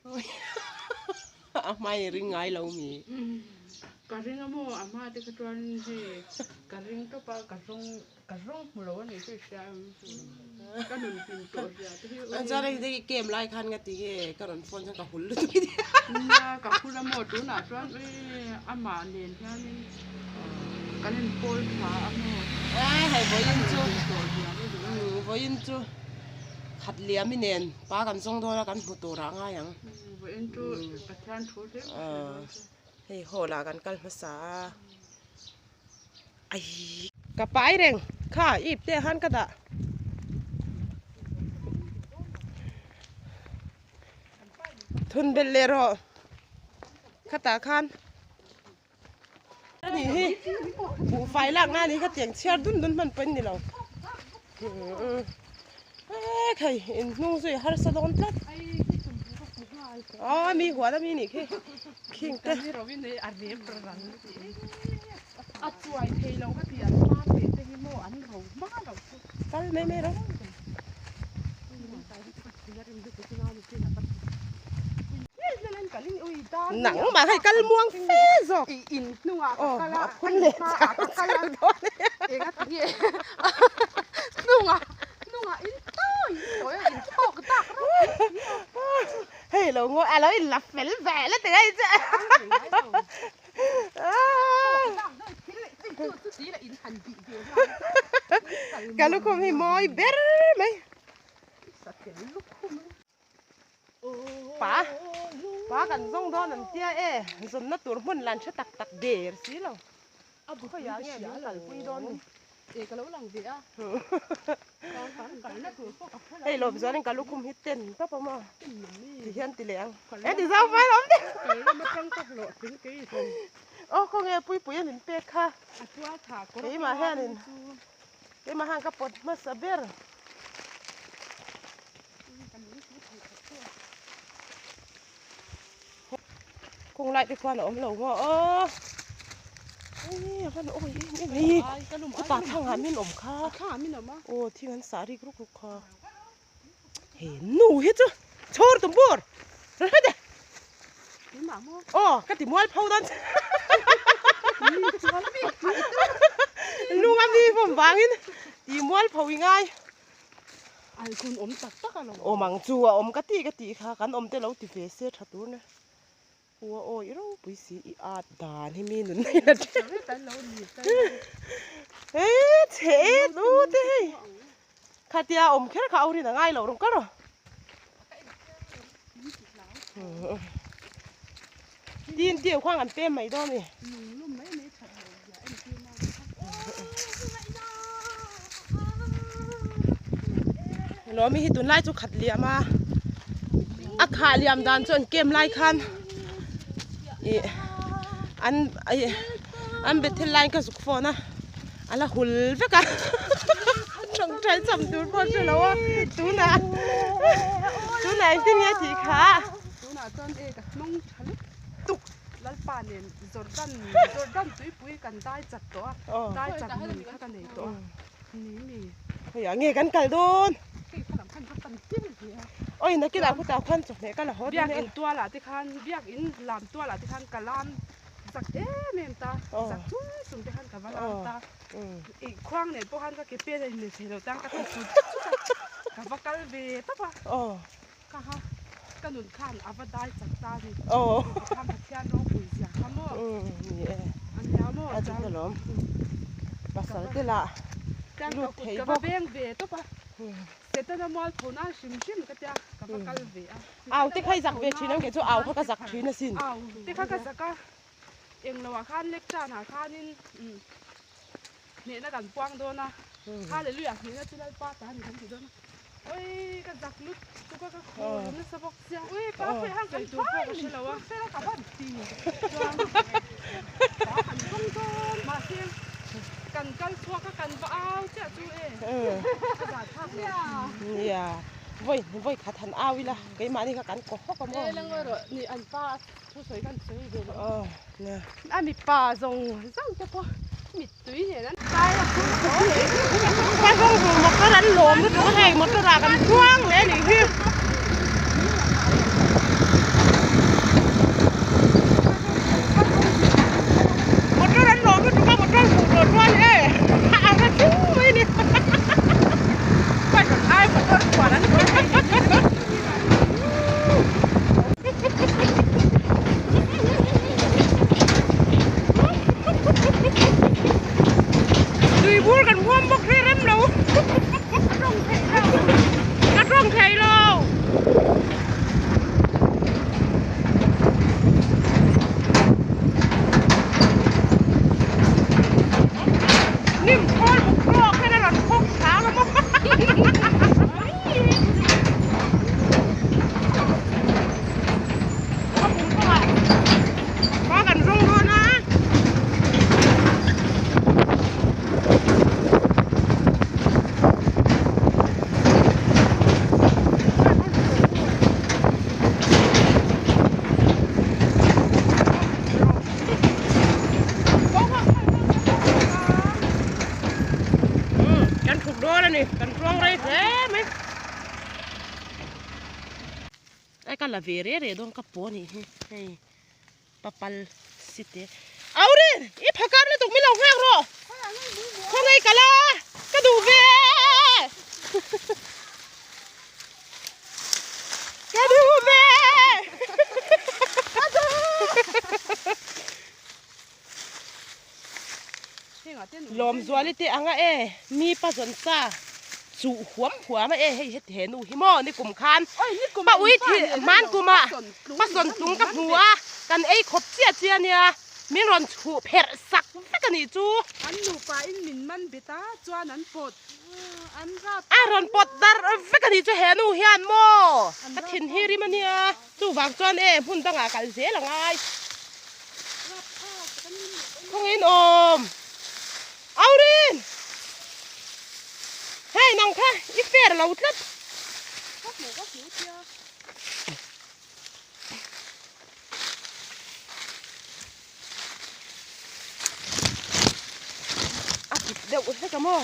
A hma i ring ngai lo mi. Ka ring a maw a hma te kha chuan hei ka ring tawp a ka zawng ka zawng hmu lo a nih chu i hria em ka nun hlim tawh zia te hi ui. Chuan hei te game lai khan nga ti nge ka rawn phone chuan ka hul lutuk i nia. Nia ka hul a maw tunah chuan ui amah nen hianin kan inpawl tha a maw. E hei vawiin chu vawiin chu khat liam i nen pa kan zawng dawn a kan hmu tur ah ngai ang. Vawiin chu Pathian thu hlim ka hre dawn che. Hei hall ah kan kal hmasa a. Aii. Ka pai reng kha ip te ah khan ka dah. Thun belh leh rawh khatah khan. Ani hi buhfai lak na ni kha tiang chhiar dun dun hman pawh in ni lo e khai in hnung zui harsa dawn tlat aw mi huan ami nih khi khing te kal mai mai rawh. Nang mah hei kal muang fe zawk. Aw a phun leh char char dawn e. Hei lo ngawi a lo in la fel ve la ti ngai che. Ka lukhum hi mawi ber mai. Pa pa kan zawng dawn an tia e zawnna tur hmun lan hre tak tak der si lo khawiah nge min kalpui dawn ni hei lawm zualin ka lukhum hi ten tawp a maw ti hian ti leh ang e ti zau vai lo awm aw khawnge puipuia min pek kha keimah hianin keimah hian ka pawt hmasa ber. Kawng lai te khuan a awm lo maw aw ei a van awi em em hei khawpa thlangah min awm kha aw thing an sah rik ruk ruk kha he nu hi chu chhawr tum bur hete aw ka ti mual pho dawn lung a mi vawm vangin ti mual pho i ngai. Alkun awm tak tak alawm. Awm ang chu a awm ka ti ka tih kha kan awm te lo ti ve se tha tur na. Ua aw i ropui si i at dan hi mi nun nei la ṭhen. E chhe e u te hei. Khatia awm kher kha aurin a ngai lo rawng kar aw. Tin tiu khuang an pem mai dawn a ni. Lawmi hi tunlai chu khat liam a a khah liam dan chu an kem lai khan ih an ih an bethel line ka zuk phone a a la hul vek a tawngtai cham tur pawh a hre lo a tunah tunah engtin nge a tih kha. Tunah chuan e ka hnung tha lutuk Lalpa nen Jordan Jordan tuipui kan dai chat tawh a dai chat nun kha ka nei tawh a ni mi. Khawiah nge kan kal dawn? Hei kha lam khan va pan tir ve a. Oi nakinah khutah khuan chawhmeh ka la haw dawn e. Biakin tualah te khan biakin lam tualah te khan ka lam zak em em ta zak chung chung te khan ka va lam ta i khuang nen pawh khan ka ke pen a inmel thei lo tang ka thaw chut chut a ka va kal ve tawp a. Ka ha ka nun khan a va dai chak ta ni. Ka khan Pathian ropui zia kha maw. Ni e. A nia maw. A dik alawm. Pasal te lah lut thei bawk. Ka va veng ve tawp a. Setana mual tho nan hrim hrim ka tia ka va kal ve a. Au te kha i zak ve thin ang kei chu au kha ka zak thin asin. Au te kha ka zak a. Englo ah khan lecture ah khanin Hnehna kan puang dawn a, Hallelujah hnehna chu Lalpa ta a ni kan ti dawn a. Oi ka zak lut tuk a ka khaw nasa bawk sia. Ui pa pawh hian kan tur pawh ka hre lo a. Ka van ti chuan pa kan zawng dawn mahse kan kal chhuak a kan va au chiah chu e a zah thlak lo. Nia vawi vawi khat han au ila keimahni kha kan kaw hawk a maw. E la ngawi rawh ni an pa Thusawi kan sawi ve lo. Aw nia. A mipa zawng zawng te pawh mittui nen an kai a phur tawh hle. Ka zawng ru motor an lawm lutuk a hei motor ah kan chuang leh a nih hi. Ai ka la ve re re dawn ka pawh anih hi hei papal si te Aurin i phakar lutuk min lo nghak rawh khawngaih ka la ka duh ve ka duh ve ka duh Lawmzuali te anga e mi pa zawn sa chuh huam huam a e hei heti he nu hi maw nikum khan pa ui thi hman kuma pa zawn tlung ka hmu a kan ei khawp chiah chiah ania min rawn chhuh pherh sak vek a nih chu. An nupa in min man bet a chuan an pawt an rap a rawn pawt darh vek a nih chu he nu hian maw ka thin hi rim ania. Chuvang chuan e hmun dangah kal zel a ngai. Khawngin awm. Aurin! Hei nang kha i fair lo tlat. A kip deuh hlek a maw.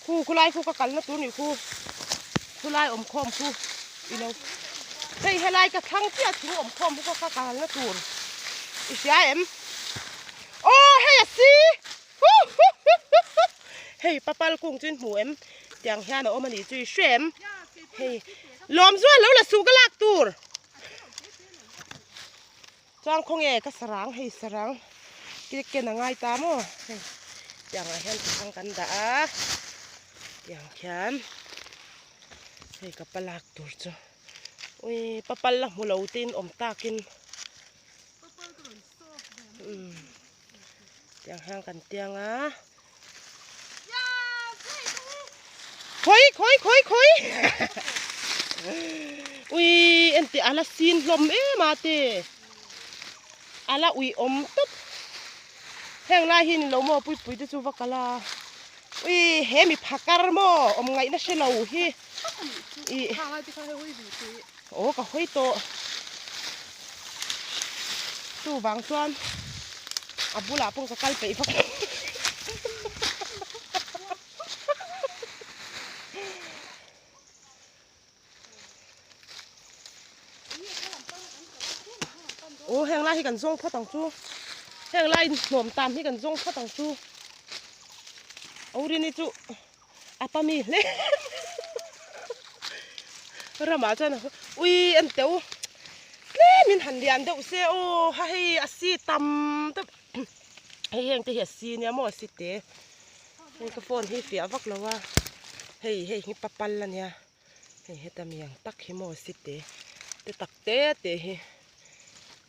Khu khulai khu ka kalna tur ni khu khulai awm khawm khu ilo hei helai ka thlang chiah thing awm khawm khu ka kalna tur i hria em aw hei a si hei papal kung chu in hmu em tiang hian a awm a nih chu i hre em hei lawm zual lo la suh ka lak tur Chuan khawnge ka sarang hei sarang ki ken a ngai ta maw hei tiang ah hian thang kan dah a tiang khian hei ka palak tur chu ui papal la hmu lo te in awm takin umm tiang hian kan tiang a khawi khawi khawi khawi ui engti ala sin hlawm em a te ala ui awm tawp heng lai hi ni lo maw pui pui te chu va kal a ui he mi phakar maw awm ngaihna hre lo hi ih aw ka hawi tawh chuvang chuan a bulah pawh ka kal peih vak lo aw heng lai hi kan zawng phawt ang chu heng lai hnawm tam hi kan zawng phawt ang chu Aurini chu a pa mi hle ramah chuan ui en teuh tlem in han lian deuh se aw ha hei a si tam deuh hei heng te hi a si nia maw a si te hei ka phone hi fiah vak lo a hei hei hi papal ania hei heta mi ang tak hi maw a si te te tak te te hi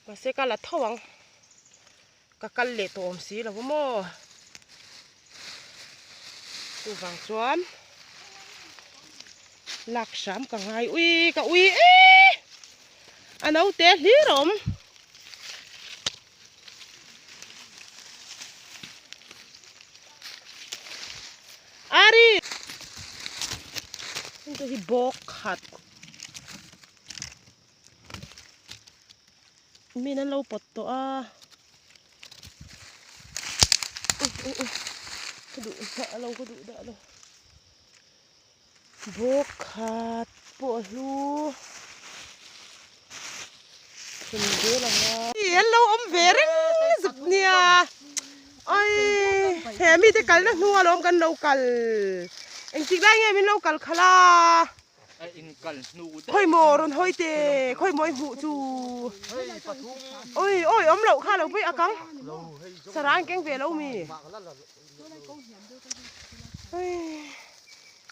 mahse ka la tho ang. Ka kal leh tawh awm si lo maw? Chuvang chuan lak hram ka ngai ui ka ui e a naute hlir a awm. Ari heng hi bawk khat. Min an lo pawt tawh a ka duh dah lo ka duh dah lo bawk khat pawh a hlu thun zel ang a an lo awm ve reng zuk nia ai he mite kalna hnu alawm kan lo kal engtik lai nge min lo kal khalh a. Khawi maw rawn hawi te khawi maw i hmuh chu oi oi awm loh kha lo pui a kang sarang keng ve lo mi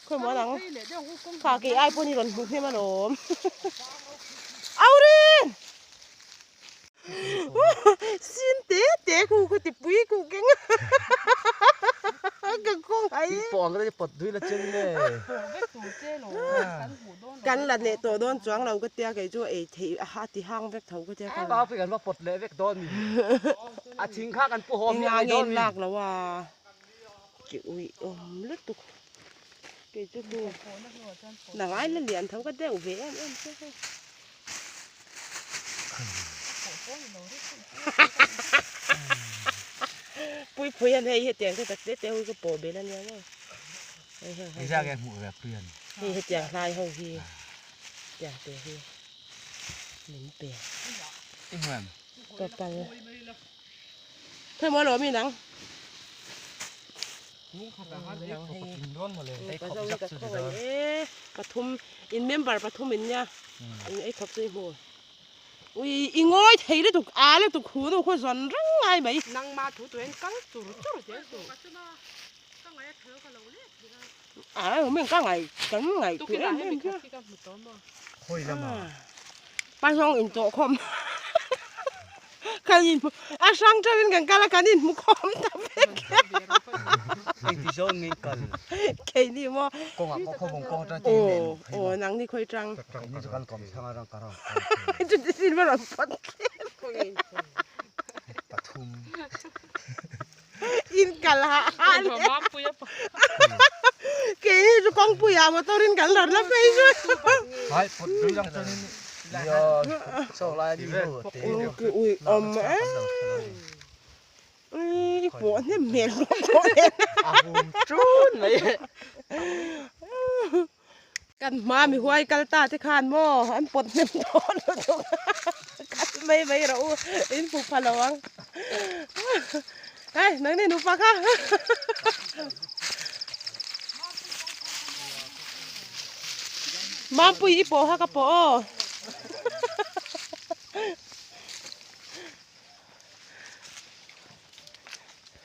khawi maw ang kha kei ai pawh ni rawn hmuh hnem alawm Aurin Sin te te khu khu ti pui khu keng ka kawng ai. Ti pawh ang rei pawt dui la chen nge. Kan la neh tawh dawn chuang lo ka tia kei chu ei theih a ha ti hang vek tho ka tia ka. Pau kan va pawt leh vek dawn mi. A thing kha kan pu haw hmiah mai dawn mi. Engah nge lak lo a. Ki ui awm lutuk. Kei chu khu nang ai la lian tho ka deuh ve em em che hei. Pui pui an hei hetiang te tak te te hui ka pawh bel ania maw. Hei hei hei. Nizak hian hmuh ve a pui an. Hei hetiang hlai ho hi tiang te hi min pe. Papal. Khawi maw lawm i nang? Pathum in member pathum in nia in ei khawp chu i hmu. Ui i ngawi thei lutuk a lutuk hu nu khaw zawn reng ngai mai. Nangmah thu tu hian kal chur chur zel suh. A min ka ngai kan ngai tu em em hian. Khawi lamah. Pa zawng in tawh khawm kan in a hrang teuhin kan kal a kan in hmu khawm ta vek. Engti zawng nge kal? Keini maw? Kawngah pawh khawvawng kawng atang te in aw aw nang ni khawi tang. Keini chu kan kawm thlang a rang ka rang. Chuti sin va rawn pawt tlem. Pathum. In kal ha ha le. Keini chu kawngpuiah motor in kan rawn la phei chu. Hai pawt tui lang chuan in Ki ui awm e. I pawh hnem hmel bawk tawh nen. A hum ṭun mai. Kan hma mi huai kal ta te khan maw an pawt hnem dawn lutuk kal mai mai rawh u in hmu pha lo ang hei nangni nupa kha Mampui i pawh kha ka pawh aw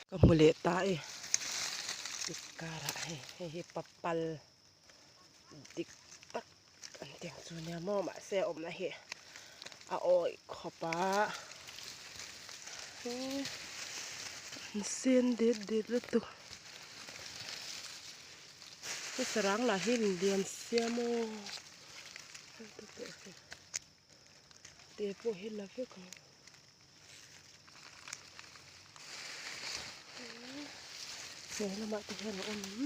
ka hmu leh ta e tikkarah hei hei hi papal. Dik tak an ti ang chu nia maw mahse a awmna hi a awih khawp a an sen det det lutuk he sarang lah hi lian sia maw te pawh hi la vek ang. He lamah te hian a awm em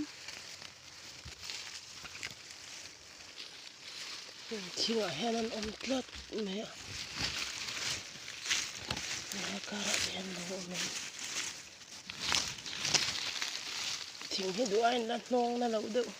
heng thingah hian an awm tlat mai a helai karah te hian lo awm em thing hi duh aiin la hnawng na loh deuh.